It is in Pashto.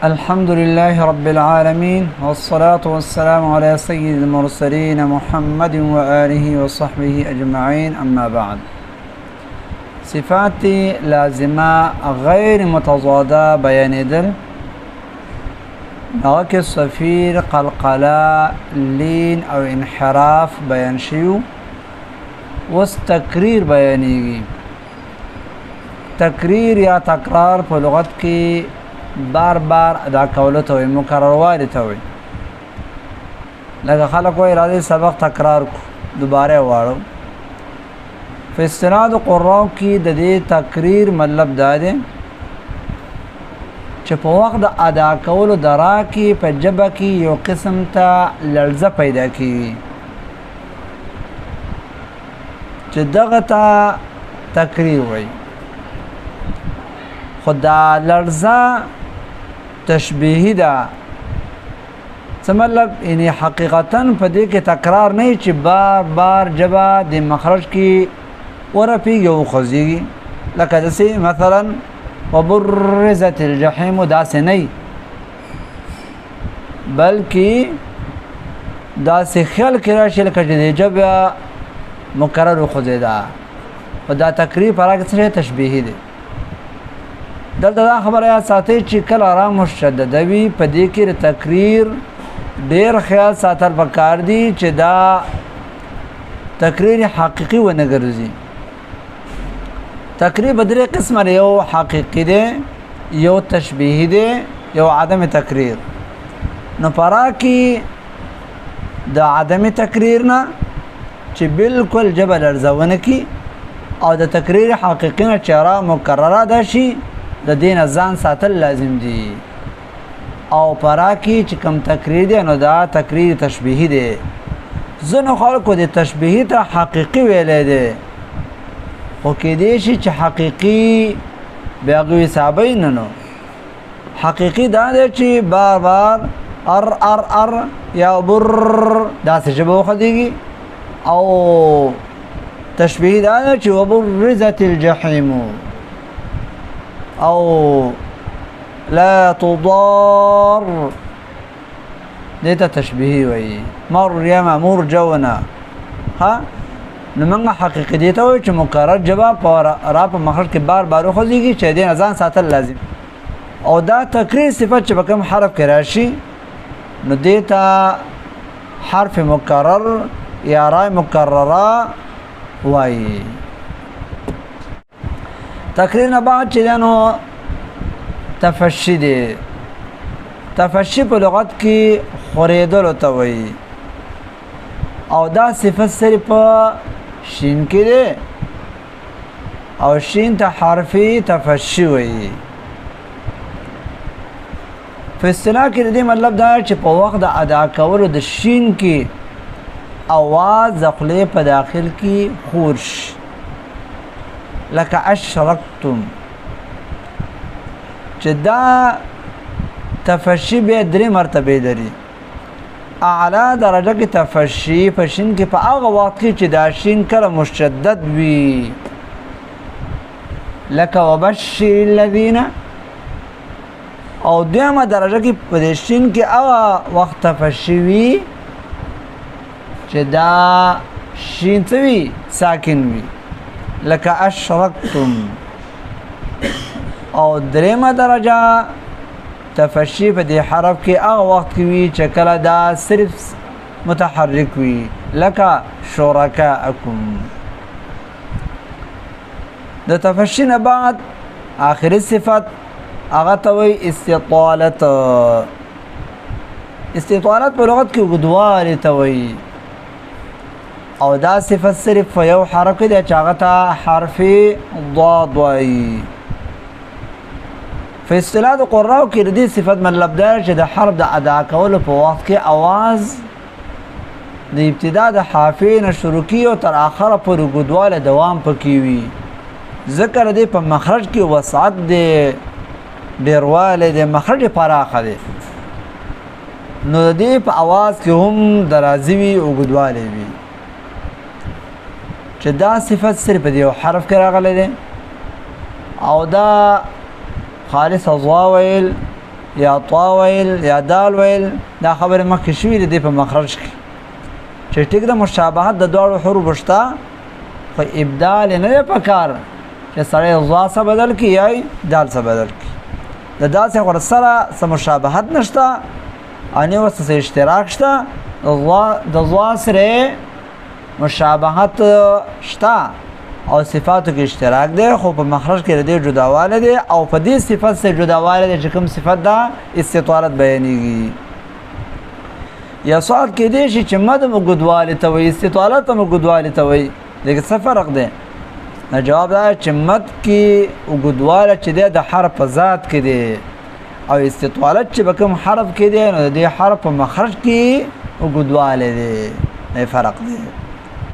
الحمد لله رب العالمين، والصلاة والسلام على سيد المرسلين محمد وآله وصحبه أجمعين، أما بعد. صفات لازمه غیر متضاده بیانېدل، هغه کې صفیر، قلقله، لین او انحراف بیان شیو. اوس تکریر بیانېږي. تکریر یا تکرار په لغت کې بار بار ادا کولو ته وایي، مکرروالي ته وایي. لکه خلک وایي راځئ سبق تکرار کو، دوباره واړو. په اصطلاح د قراو کې د دې تکریر مطلب دا دی چې په وخت د ادا کولو د را کې په ژبه کې یو قسم ته لړزه پیدا کیږي چې دغه ته تکریر وایي. خو دا لړزه تشبیهي ده. څه مطلب؟ یعنی حقیقتا په دې کې تکرار نه چې بار بار ژبه د مخرج کې ورپیږي او خوځېږي، لکه داسې مثلا وبرزت الجحیم، داسې نه، بلکې داسې خیال کې راشي لکه چې د ژبه مکرر وخوځېده. خو دا تکریر په راکې څه شی تشبیهي دی. دلته دا خبره یاد ساتئ چې کله را مشدده وي په دې کې د تکریر ډېر خیال ساتل پکار دي چې دا تکریر حقیقي ونه ګرځي. تکریر په درې قسمه دی، یو حقیقي دی، یو تشبیهي دی، یو عدم تکریر. نو په را کې د عدم تکریر نه چې بالکل ژبه لړزونه کي، او د تکریر حقیقي نه چې را مکرره ده شي، د دې نه ځان ساتل لازم دي. او په را کې چې کوم تکریر دی نو دا تکریر تشبیهي دی. ځینو خلکو د تشبیهي ته حقیقي ویلی دی، خو کېدای شي چې حقیقي بیا هغوی حسابوي نه. نو حقیقي دا دی چې بار بار ار ار ار یا بر داسې ژبه وخوځېږي، او تشبیهي دا دی چې وبرزت الجحیم او لا تضار، دې ته تشبیهي وایي. مریم مرجونه، ها نو موږ حقیقي دې ته وایو چې مکرر ژبه په را په مخرج کې بار بار وخوځېږي چې دې نه ځان ساتل لازم. او دا تکریر صفت چې په کوم حرف کې راشي نو دې ته حرف مکرر یا رای مکرره وایي. تکریر نه بعد چې دی نو تفشي دی. تفشي په لغت کې خورېدلو ته وایي، او دا صفت صرف په شین کې دی، او شین ته حرفي تفشي وایي. په اصطلاح کې د دې مطلب دا چې په وخت د ادا کولو د شین کې اواز د خولې په داخل کې خور شي، لکه اشرکتم، چې دا تفشي بیا درې مرتبې لري. اعلی درجه کې تفشي په شین کې په هغه وخت کې چې دا شین کله مشدد وي، لکه وبشر الذین. او دویمه درجه کې په دې شین کې هغه وخت تفشي وي چې دا شین څه وي؟ ساکن وي، لکه اشرکتم. او درېیمه درجه تفشي په دې حرف کې هغه وخت کې وي چې کله دا صرف متحرک وي، لکه شرکاءکم. د تفشي نه بعد آخري صفت هغه ته وایي استطالت. استطالت په لغت کې اوږدوالي ته وایي، او دا صفت صرف په یو حرف کې دی چې هغه ته حرف ضاد وایي. په اصطلاح د قراو کې د دې صفت مطلب دا چې د حرف د ادا کولو په وخت کې اواز د ابتدا د حافې نه شروع کېږي او تر اخره پورې اوږدوالی دوام پکې وي. ځکه د دې په مخرج کې وسعت دی، ډېروالی دی، مخرج یې پراخه دی، نو د دې په اواز کې هم درازي وي، اوږدوالی وي. چې دا صفت صرف د یو حرف کې راغلی دی، او دا خالص ضا ویل یا طا ویل یا دال ویل، دا خبره مخکې شوې دي په مخرج کې چې ټیک د مشابهت د دواړو حروف شته، خو ابدال نه دی پکار چې سړی ضا څه بدل کړي یا دال څه بدل کړي. د داسې خو سره څه مشابهت نشته او نه ورسره څه اشتراک شته. د ضا سره مشابهت شته او صفاتو کې اشتراک دی، خو په مخرج کې د دې جداوالی دی او په دې صفت سره جداوالی دی چې کوم صفت ده استطالت بیانېږي. یا سوال کې دی شي چې مد اوږدوالي ته وایي، استطالت هم اوږدوالي ته وایي، دې کې څه فرق دی؟ جواب دا چې مد کې اوږدوالی چې دی د حرف په ذات کې دی، او استطالت چې په کوم حرف کې دی نو د دې حرف په مخرج کې اوږدوالی دی، دا فرق دی.